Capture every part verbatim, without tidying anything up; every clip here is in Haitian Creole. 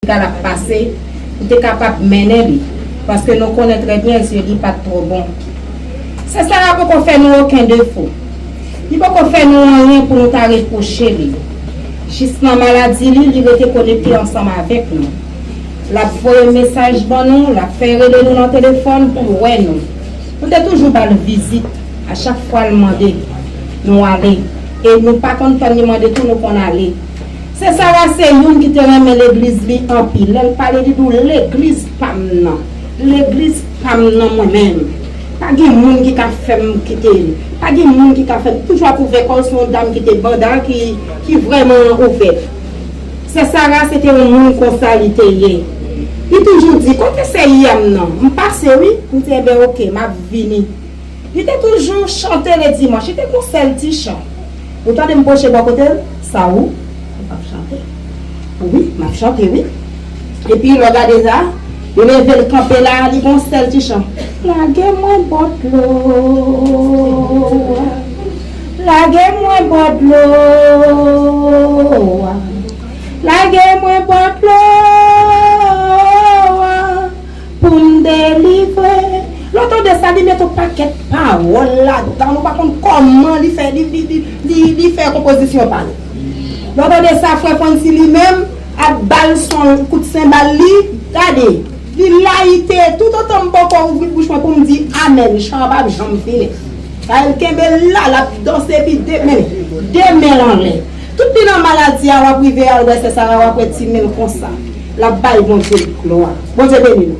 ka l ap pase, pou te kapab mennen li, paske nou konnen trè byen zye li pa t twò bon. Sè Sara poko fè nou okenn defo. Li poko fè nou anyen pou nou ta repwoche li. Jis nan maladi li, li rete konekte ansanm avèk nou. L ap voye mesaj ban nou, l ap fè rele nou nan telefòn pou l wè nou. Nou te toujou ba l vizit. A chak fwa l mande, nou ale. E nou pa konn tann li mande tou, nou konn ale. Sè Sara se youn ki te renmen legliz li anpil. Lè l pale, li di w, "Legliz pa m nan. Legliz pa m nan mwen menm." Pa gen moun ki ka fè m kite l. Pa gen moun ki ka fè m. Toujou ap ouvè kò l, se yon dam ki te banda, ki, ki vrèman ouvè. Sè Sara se te yon moun konsa li te ye. Li toujou di, "Kote sè Yam nan?" M pase wi. M di, "Enben, oke, m ap vini." Li te toujou chante le dimanch. Li te gon sèl ti chan. Ou tande m pwoche bò kote l? Sa ou? Ou p ap chante? Wi, m ap chante, wi. Epi, lè w gade sa, li leve l kanpe la, li gon sèl ti chan. Lage mwen bò dlo a. Lage mwen bò dlo a. Lage mwen bò dlo a. Pou m delivre. Lè w tande sa, li met yon pakèt pawòl ladan l, ou pa konn kòman li fè, li, li, li, li, li fè konpozisyon pa l. Lè w tande sa, frè Francy li menm ap ba l son kout senbal li, gade, li layite, toutotan m poko ouvri bouch mwen pou m di amèn, chan an p ap janm fini. Sa l kenbe la, l ap danse epi de men, de men l anlè. Tout li nan maladi a, w ap rive al wè sè Sara, w ap wè ti men l konsa. L ap bay Bondye glwa. Bondye beni nou.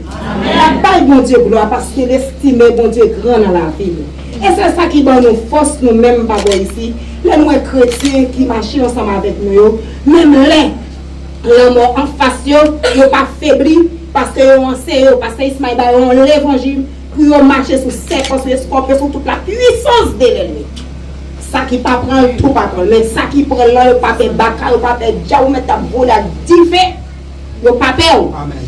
L ap bay Bondye glwa paske l estime Bondye gran nan lavi nou. E se sa ki ban nou fòs nou menm pa bò isi. Lè n wè kretyen ki mache ansanm avèk nou yo, menm lè lanmò anfas yo, yo pa febli, paske yo anseye yo, pastè Ismaël ba yo yon levanjil pou yo mache sou sèpan, sou eskòpyon, sou tout lapwisans de lènmi. Sa ki pa pran l, tou pa pran l. Men sa ki pran l lan, yo pa pè baka, yo pa pè djab, ou mèt ap vole ak dife, yo pa pè w.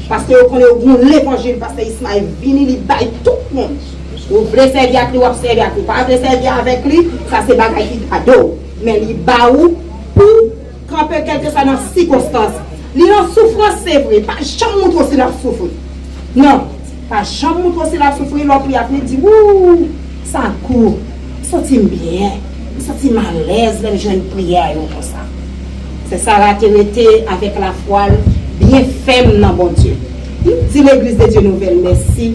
Paske yo konnen yo gen yon levanjil, pastè Ismaël vini, li bay tout moun. Ou vle sèvi ak li, w ap sèvi ak li. Ou pa vle sèvi avèk li, sa se bagay ki gade w. Men li ba ou pou kanpe kèlkeswa nan sikonstans. Li nan soufrans, se vre, pa janm moutre w si l ap soufri. Non, pa janm moutre w si l ap soufri, lè w priye ak li, di, "Wou, sa gou, m santi m byen, m santi m alèz lè m jwenn priyè yo konsa." Sè Sara te rete avèk lafwa l byen fèm nan Bondye. Li di Legliz de Dye Nouvèl mèsi,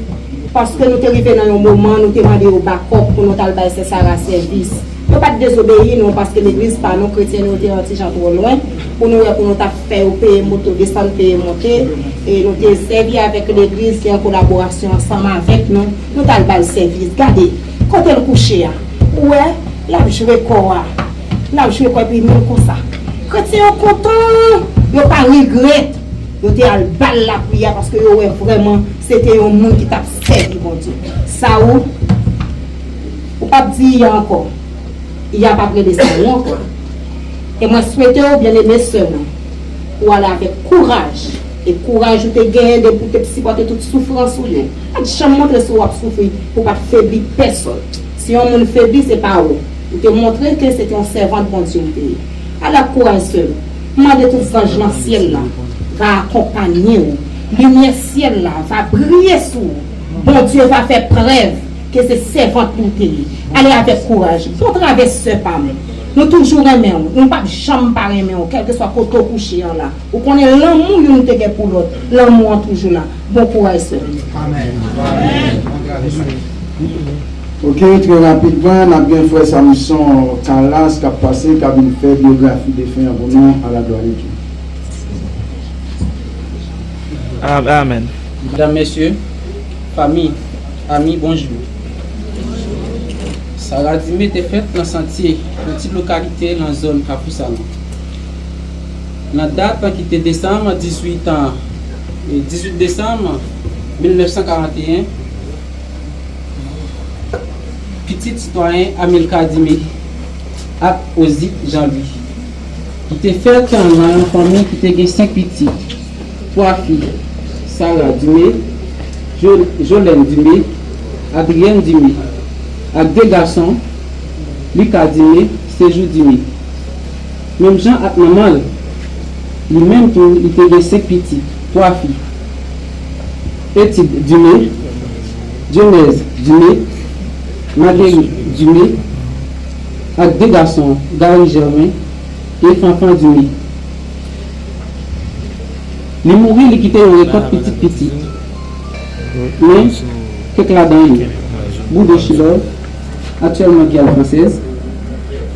paske nou te rive nan yon moman, nou te mande yo bakòp pou nou t al bay sè Sara sèvis. Yo pa t dezobeyi nou, paske legliz pa nou, kretyen nou, yo te yon ti jan twò lwen, pou nou wè pou nou t ap fè yo peye moto, desann peye monte, e nou te sèvi avèk legliz ki an kolaborasyon ansanm avèk nou, nou t al ba l sèvis. Gade, kote l kouche a, ou wè, l ap jwe kò a, l ap jwe kò epi men l konsa. Kretyen yo kontan, yo pa regrèt, yo te al ba l lapriyè, paske yo wè vrèman se te yon moun ki t ap sèvi Bondye. Sa ou, ou p ap di Iya ankò. Iya p ap rele sa ou ankò. E mwen swete w, byeneme sè mwen, pou w ale avèk kouraj. E kouraj ou te genyen depi w te sipòte tout soufrans ou yo. Pa t janm montre si w ap soufri pou w pa t febli pèsonn. Si yon moun febli, se pa ou. Ou te montre ke se te yon sèvant Bondye ou te ye. Ale ak kouraj, sè m. M mande tout zanj nan syèl la va akonpaye w. Limyè syèl la va briye sou ou. Bondye va fè prèv ke se sèvant li w te ye. Ale avèk kouraj. Bon travès, sè pa m. Nou toujou renmen w. Nou p ap janm pa renmen w, kèlkeswa kote w kouche an la. Ou konnen lanmou youn te gen pou lòt. Lanmou an toujou la. Bon kouraj, sè m. Amèn. Ok, trè rapidman, n ap gen frè Samson Calas k ap pase, k ap vin fè byografi defen an pou nou, a la glwa de Dye. Am-, amèn. Medam, mesye, fanmi, ami, bonjou. Sara Dime te fèt nan Santye, yon ti lokalite nan zòn Kafou Salon. Nan dat ki te desanm dizuit an, e dizuit desanm mil nèf san karanteyen, pitit sitwayen Amilcar Dime ak Ozit Jean Louis. Li te fèt nan yon fanmi ki te gen senk pitit, twa fi, Sarah Dime, Jo-, Jolène Dime, Adrienne Dime, ak de gason, Lucas Dime, Séjour Dime. Menm jan ak manman l, li menm tou, li te gen senk pitit. Twa fi, Etid Dumé, Dionèse Dumé, Marguerite Dumé, ak de gason, Gary Germain e Fanfan Dumé. Li mouri, li kite yon rekòt pitit pitit. Men, kèk ladan yo, Boudou Chilov, aktyèlman Giyàn Fransèz,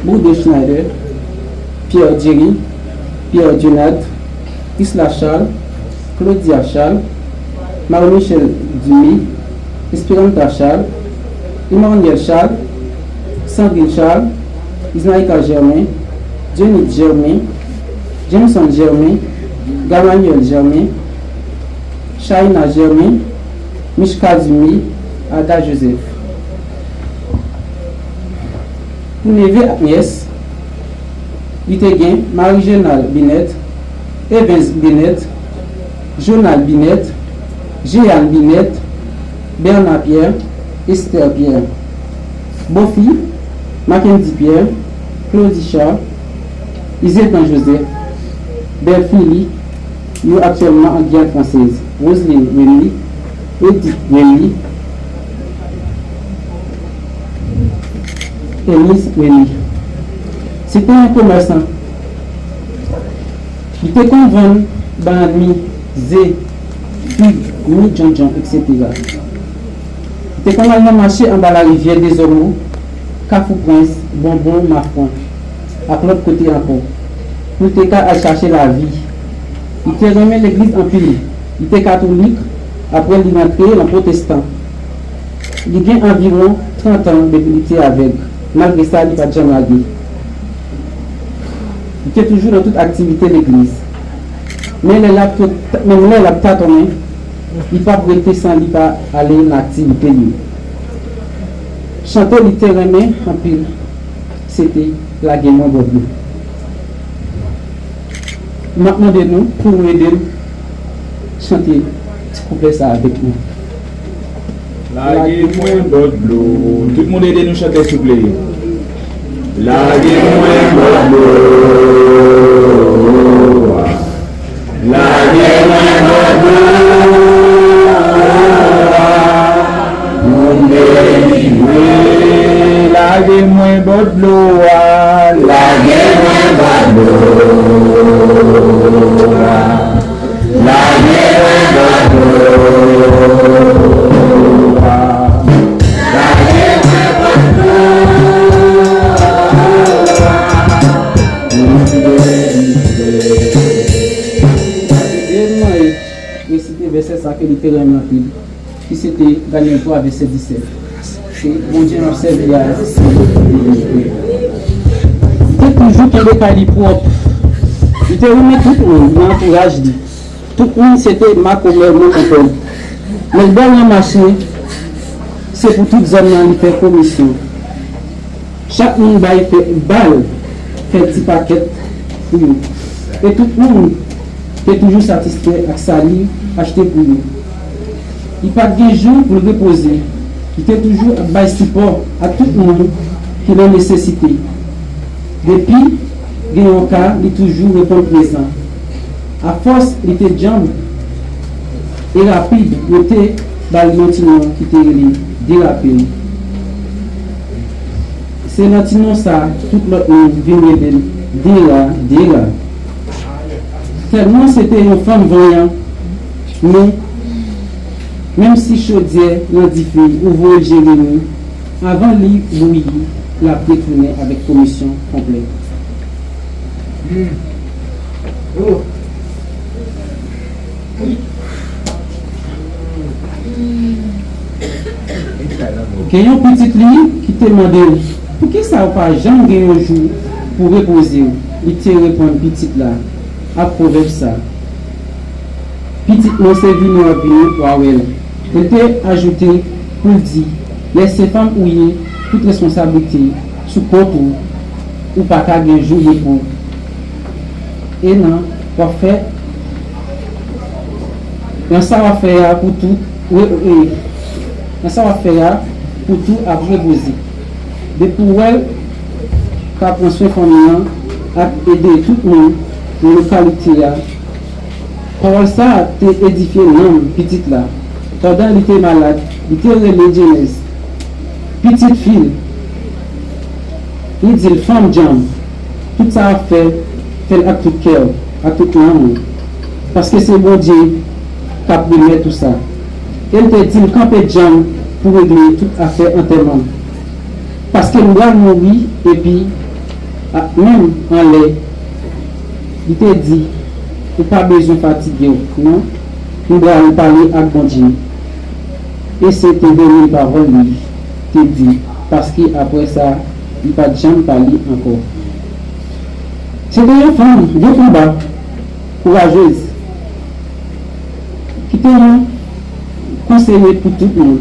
Boudou Schneider, Pierre Jerry, Pierre Dionat, Isla Charles, Claudia Charles, Marie Michel Dumé, Esperanta Charles, Emmanuel Charles, Sandrine Charles, Isnaïka Germain, Jenny Germain, Jameson Germain, Gamaniel Germain, Shaina Germain, Mishka Dumé, Ada Joseph. Pou neve ak nyès, li te gen Marie Génal Binet, Evens Binet, Jonal Binet, Jeanne Binet, Bernard Pierre, Esther Pierre. Bofi, Mackendy Pierre, Claudicha, Izetan Joseph, bèlfi li, yo aktyèlman an Giyàn Fransèz, Roseline Remy, Edith Remy, Eunice Remy. Se te yon komèsan. Li te konn vann bann mi, ze, fig, mi, djondjon, etsetera. Li te konn al nan mache anba larivyè Dezòmo, Kafou Prens, Bonbon, Mafran, ak lòt kote ankò, pou l te ka al chache lavi. Li te renmen legliz anpil. Li te katolik, apre li rantre nan pwotestan. Li gen anviwon trant an depi li te avèg. Malgre sa, li pa t janm lage. Li te toujou nan tout aktivite legliz. Men lè l ap, menm lè l ap tatonnen, li p ap rete san li pa ale nan aktivite li yo. Chante li te renmen anpil, se te Lage mwen bò dlo. M ap mande nou pou nou ede m chante ti kouplè sa avèk mwen. Lage mwen bò dlo. Tout moun ede nou chante, souple. Lage mwen bò dlo a. Lage mwen bò dlo a. Pou m delivre. Lage mwen bò dlo a. Lage mwen bò dlo a. Lage mwen bò dlo a. Lage mwen bò dlo a. Pou m delivre. Ede m resite vèsè sa ke li te renmen anpil, ki se te Danyèl twa, vèsè disèt. Se Bondye m ap sèvi a, se li ki delivre. Li te toujou kenbe kay li pwòp. Li te renmen tout moun nan antouraj li. Tout moun se te makomè, mokopòd. Men l bal nan mache, se pou tout zòn nan li fè komisyon. Chak moun bay fè, bal fè ti pakèt pou yo. E tout moun te toujou satisfè ak sa li achte pou yo. Li pa t gen jou pou l repoze. Li te toujou ap bay sipò a tout moun ki nan nesesite. Depi gen yon ka, li toujou reponn prezan. Afòs li te djanm e rapid, yo te ba l yon ti non ki te rele Derapil. Se nan ti non sa a tout lòt moun vin rele l Dera, Dera. Tèlman se te yon fanm vanyan, men, menm si chodyè nan dife ou voye l Jeremi, avan li bouyi, l ap retounen avèk komisyon konplè. Gen yon pitit li ki te mande l, "Poukisa w pa janm gen yon jou pou repoze w?" Li te reponn pitit la ak pwovèb sa, "Pitit mwen se vini w ap vini, w a wè l." Li te ajoute pou l di, "Lè se fanm ou ye, tout responsablite sou kont ou, ou pa ka gen jou repo. E nan w ap fè, nan sa w ap fè a pou tou, e, e, nan sa w ap fè a pou tou ap repoze." Depi w wè l ka pran swen fanmi an ak ede tout moun nan lokalite a, Pawòl sa a te edifye nanm pitit la. Pandan li te malad, li te rele Jenès, pitit fi l. Li di l, "Fanm djanm, tout sa w ap fè, fè l ak tout kè w, ak tout nanm ou, paske se Bondye k ap remèt ou sa." E l te di l, "Kanpe djanm pou regle tout afè antèman m, paske m pral mouri, epi ak men m anlè." Li te di, "Ou pa bezwen fatige w, non. M pral pale ak Bondye." E se te dènye pawòl li te di, paske apre sa, li pa t janm pale ankò. Se te yon fanm de konba, kourajez, ki te yon konseye pou tout moun.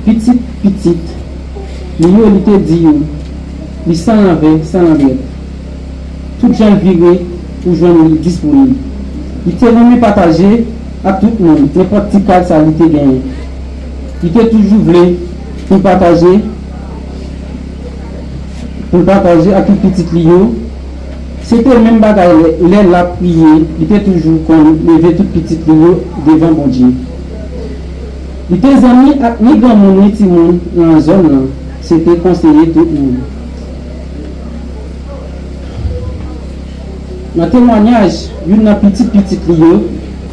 Pitit pitit li yo, li te di yo, li san lanvè, san landrèt. Tout jan l vire, ou jwenn li disponib. Li te renmen pataje ak tout moun, nenpòt ti kal sa li te genyen. Li te toujou vle pou l pataje, pou l pataje ak tout pitit li yo. Se te menm bagay lè, lè l ap priye, li te toujou konn leve tout pitit li yo devan Bondye. Li te zanmi ak ni granmoun ni timoun nan zòn nan, se te konseye tout moun. Nan temwayaj youn nan pitit pitit li yo,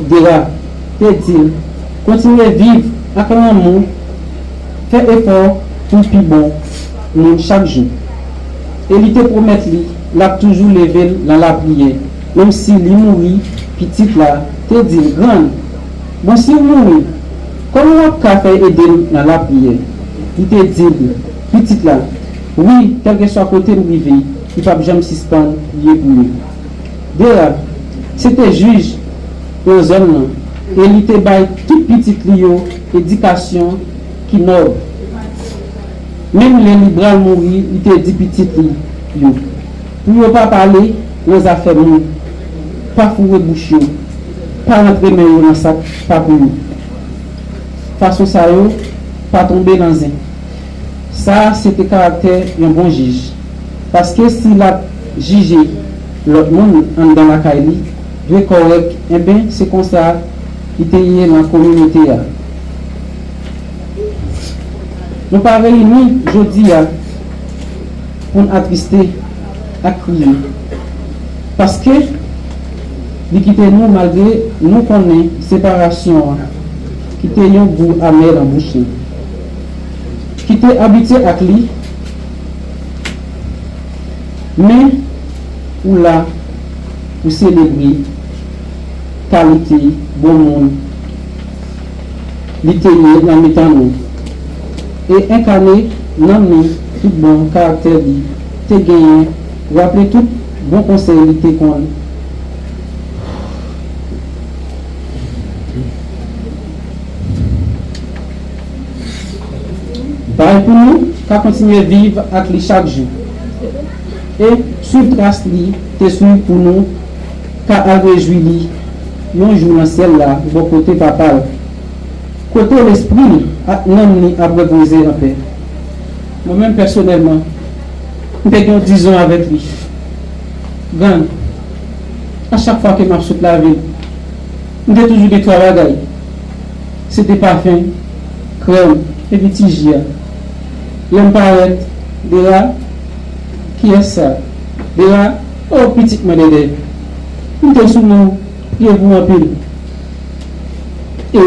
Dera, te di l, "Kontinye viv ak lanmou, fè efò pou w pi bon moun chak jou." E li te pwomèt li l ap toujou leve l nan lapriyè, menm si li mouri. Pitit la te di l, "Grann, bon, si w mouri, kòman w ap ka fè ede m nan lapriyè?" Li te di l, pitit la, "Wi, kèlkeswa kote m rive, li p ap janm sispann priye pou yo." Dera, se te jij nan zòn nan, e li te bay tout pitit li yo edikasyon ki nòb. Menm lè li pral mouri, li te di pitit li yo pou yo pa pale nan zafè moun, pa foure bouch yo, pa rantre men yo nan sa k pa pou yo. Fason sa yo pa tonbe nan zen. Sa a se te karaktè yon bon jij. Paske si l ap jije lòt moun anndan lakay li, dwe kòrèk, enben, se konsa li te ye nan kominote a. Nou pa reyini jodi a pou n atriste ak kriye. Paske li kite nou, malgre nou konnen separasyon an kite yon gou amè nan bouch li. Ki te abitye ak li, men ou la pou selebre kalite bon moun li te ye nan mitan nou, e enkane nan nou tout bon karaktè li te genyen, raple tout bon konsèy li te konn bay pou nou ka kontinye viv ak li chak jou e swiv tras li te swiv pou nou ka al rejwi li yon jou nan syèl la bò kote Papa l, kote lespri l ak nanm li ap repoze anpè. Mwen menm pèsonèlman, m te gen yon dizon avèk li. Grann, a chak fwa ke m ap sot lavil, m te toujou gen twa bagay. Se te pafen, krèm, epi ti ji a. Lè m parèt, Dera, kiyès sa? Dera, o, pitit mwen Dèdè. M te sou men w, priye pou w anpil. E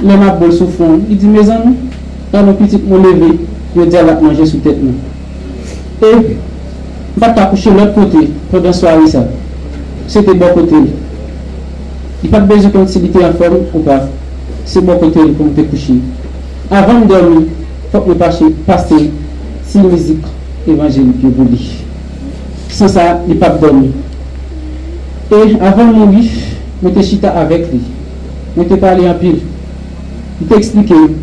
lè m ap bo l sou fwon, li di, "Mezanmi, gade yon pitit mwen leve, yo di a l ap manje sou tèt mwen." E m pa t ka kouche lòt kote pandan sware sa. Se te bò kote l. Li pa t bezwen konn si li te anfòm ou pa. Se bò kote l pou m te kouche. Avan m dòmi, fòk mwen pase, pase ti mizik evanjelik yo pou li. San sa, li p ap dòmi. E avan l mouri, mwen te chita avèk li. Mwen te pale anpil. Li te eksplike m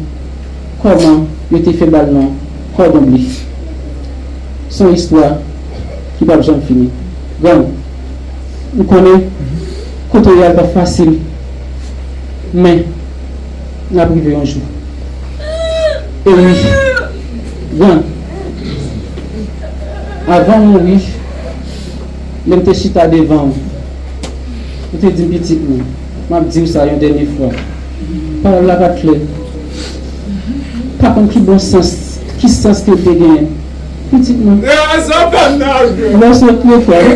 kòman yo te fè ba l non Kòdon Ble. Se yon istwa ki p ap janm fini. Grann, m konnen kote w ye a l p ap fasil, men n ap rive yon jou. E wi, grann, avan m mouri, lè m te chita devan w, Ou te di m pitit mwen, m ap di w sa yon dènye fwa. Pawòl la pa t klè. Pa konn ki bon sans, ki sans ke l te genyen. Pitit mwen, lè w sot lekòl,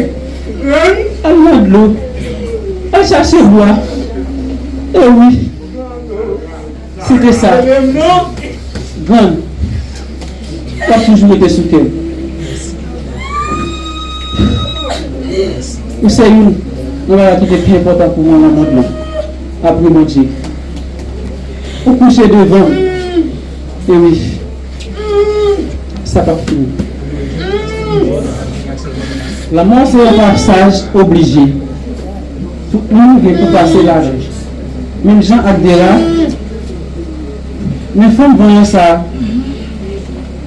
al nan dlo, al chache bwa. E wi. Se te sa. Grann, w ap toujou rete sou kè m. Ou se youn nan bagay ki te pi enpòtan pou mwen nan mond lan, apre Bondye. Ou kouche devan m. E wi. Sa p ap fini. Lanmò se yon pasaj oblije. Tout moun gen pou pase ladan l. Menm jan ak Dera, men fanm vanyan sa a,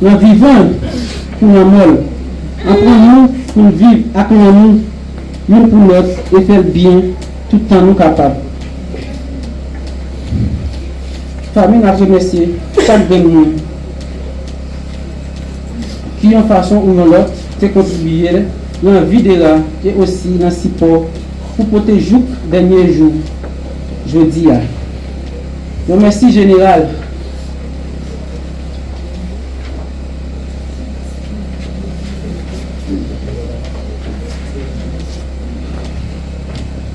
nan vivan l kou nan mò l, aprann nou pou n viv ak lanmou youn pou lòt e fè l byen tout tan nou kapab. Fanmi, n ap remèsye chak grenn moun ki, yon fason ou yon lòt, te kontribiye nan vi Dera e osi nan sipò pou pote jouk dènye jou jodi a. Yon mèsi jeneral.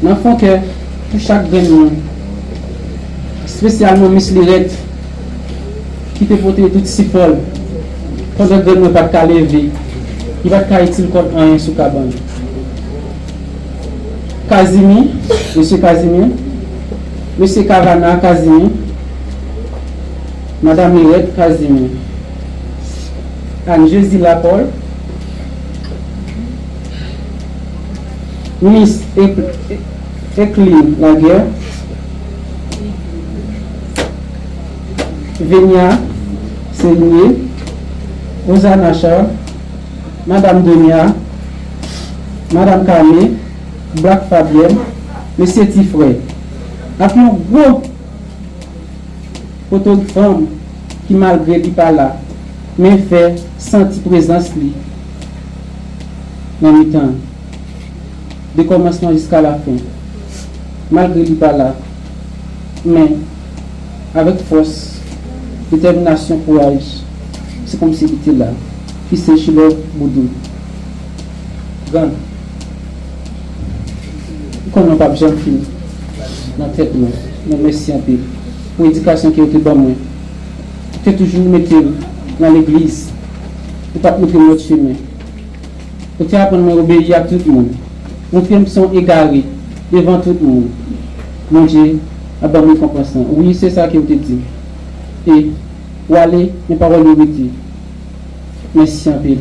Nan fon kè, pou chak grenn moun, espesyalman Miss Lirette, ki te pote tout sipò l pandan grann mwen pa t ka leve, li pa t ka itil kò l anyen sou kabann. Kazimi, mesye Kazimi, mesye Kavana Kazimi, madanm Mirette Kazimi, Anne Jezila Paul, Miss Ecl-, Ecline Laguerre, Venia Serigne, Rosana Charles, Madam Donia, Madam Carmen, Black Fabienne, Mesye Tifrè, ak yon gwo poto fanm ki, malgre li pa la, men fè santi prezans li nan mitan, de kòmansman jiska lafen. Malgre li pa la, men avèk fòs, detèminasyon, kouraj, se kòmsi li te la, ki se Chilò Boudou. Grann, ou konnen w p ap janm fin nan tèt mwen, men mèsi anpil pou edikasyon ke w te ban mwen. Ou te toujou mete m nan legliz, ou pa t montre m lòt chemen. Ou te aprann mwen obeyi ak tout moun. Montre m se yon egare devan tout moun. Bondye ap ban m rekonpans lan. Wi, se sa ke w te di. E w ale, men pawòl yo rete. Mèsi anpil.